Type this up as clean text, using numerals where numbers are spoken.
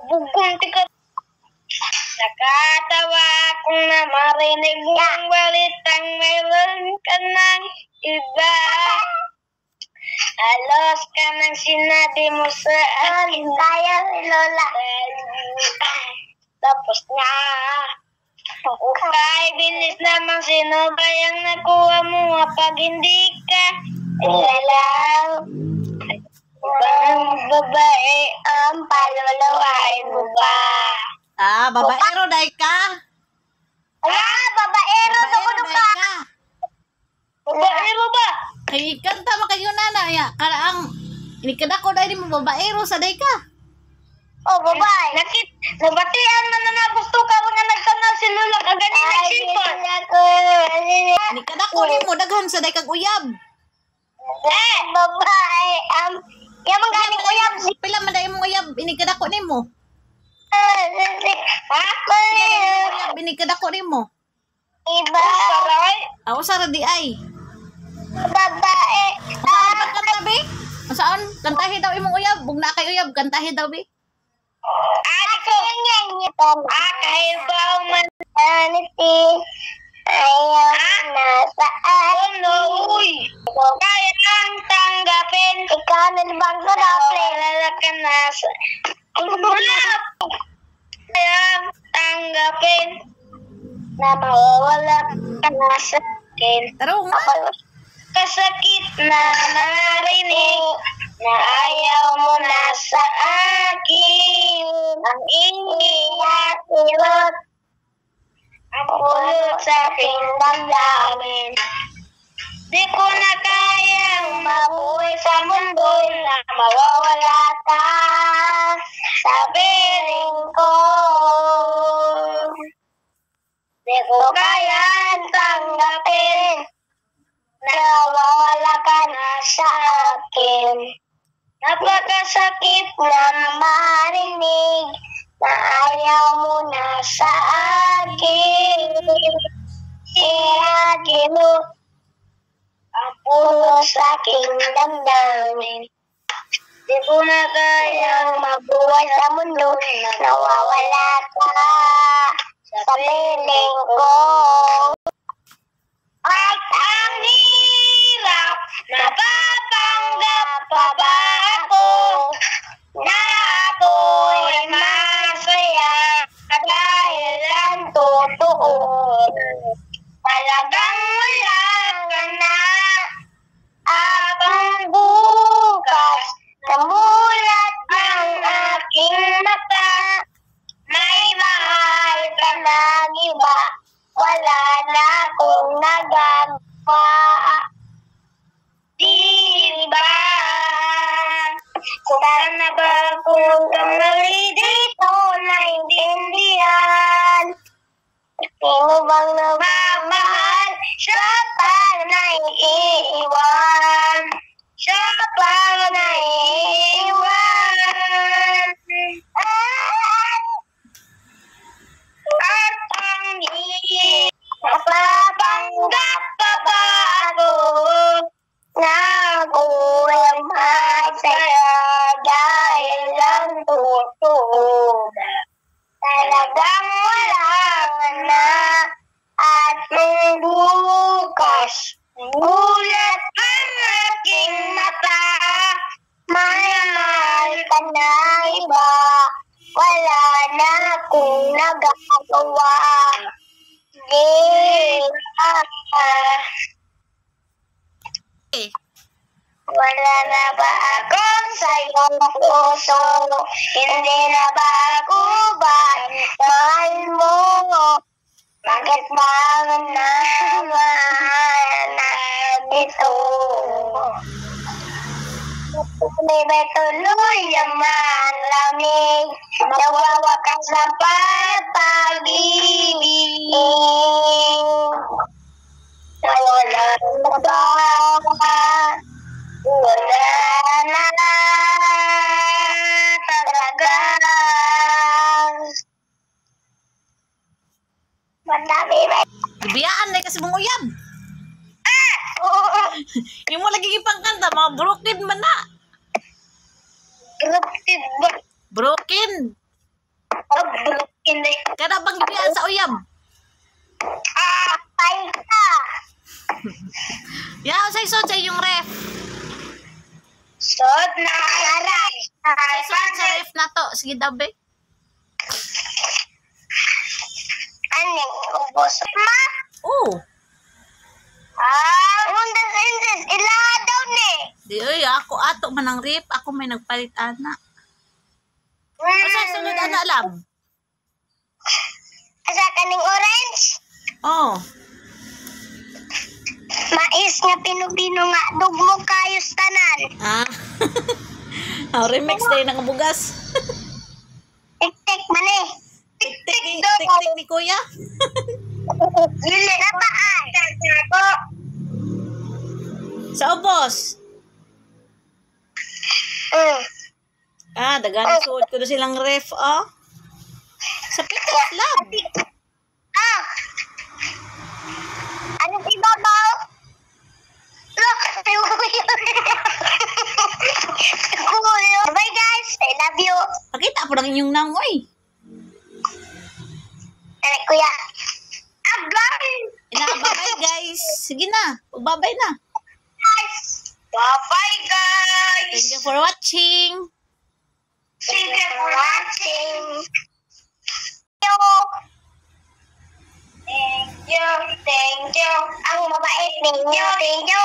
Bugong tika. Nakatawa kung na marinig mo ang balitang mayroon ka ng iba. Halos ka nang sinabi mo sa akin. Kaya si Lola. Tapos na. Okay, bilis naman, sino ba yung nakuha mo pag hindi ka alam? Ibang babae ang paluluhain mo ba? Ah, babaero day ka. Ah, babaero sa Babaero kuno day ka. ka. Babaero ba? Kay kanta man kayo nana ya karaang inikadako day nimo, babaero sa day ka. Oh, babae. Nakit, nabatian man na na gusto karon nga nagtanaw si Lola kagani Ay, nagsipon. ako. Inikadako nimo daghan sa day kag uyab. Eh, babae. Yung mga galing uyab. Pila man day imong uyab inikadako nimo? Ha? Uyab inikadako nimo. Iba. Saray? Aw sa di ay. Babae. Saan pagkanta be? Saan? Kantahi daw imong uyab. Bug na kay uyab, kantahi daw be. Ah, ko. Ah, kahibaw man. Honesty. Ayaw na sa Ano, uy. Kaya ang tanggapin. Ikaw na bang ko na, Wala ka na sa. Wala. Kaya ang tanggapin na mawawala ka na sa akin. Taro nga. Kasakit na marinig na ayaw mo na sa akin. Ang ingat irot ang pulot sa aking damdamin. Di ko na kayang mabuhay sa mundo na mawawala ka sa piling ko. Di ko kayang tanggapin na mawawala ka na sa akin. Napakasakit na marinig na ayaw mo na sa akin. Siyagi mo ang puno sa aking damdamin. Di ko na kayang mabuhay sa mundo na nawawala ka sa piling ko. At ang hirap, napapanggap pa ba ako na ako'y masaya dahil ang totoo? Talagang wala ka na at ang bukas, namulat ang aking mata. May mahal ka ng iba, wala na akong nagagawa. Di ba? Sana ba kung kamali dito naintindihan? Sino bang Mamahal, siya pa naiiwan. Siya pa naiiwan. At ang hirap, napapanggap pa ba ako na ako'y masaya dahil lang totoo? Talagang wala ka na at nung bukas, gulat ang aking mata. May mahal ka na iba, wala na akong nagagawa. Di ba? Eh, Wala na ba ako sa iyong puso? Hindi na ba ako ba mahal mo? Bakit ba naman na ito? May may tuloy ang malamig? Nawawakas sa pag-ibig. Wala na ba? Wala na talaga. Madami ba? Gibiyaan day kasi mong uyab. Imo lagi ipangkanta mga broken man na. Broken ba? Broken. Oh, bulukin eh. Kada bang gibiyaan sa uyab? Ah, patay ka. Ya, unsay sud sa inyong ref? Sod na aray. Unsay sud sa ref na to? Sige daw be. Aning ubos. Ma! Oh. Ah, undas indes ilaha daw ni. Di oy, ako ato man ang ref, ako may nagpalit ana. Unsay sulod ana lab? Asa kaning orange? Oh. Mais nga pinubino nga dugmo kayos tanan. Ah. Oh, remix day ng bugas. Tik-tik man eh. Tik tik tik ni kuya. Dili na paan. Ako. Sa ubos. Ah, daghan suod ko na silang ref, oh. Sa Pitas Lab. Ah. Ano si babaw? Look, kuyo. Bye guys, I love you. Pakita po ng inyong nang, oy. Tara, kuya. Agay! Ina, bye guys. Sige na. Babay na. Guys. Bye-bye guys. Thank you for watching. Thank you for watching. Thank you. Thank you. Ang mabait ninyo. Thank you.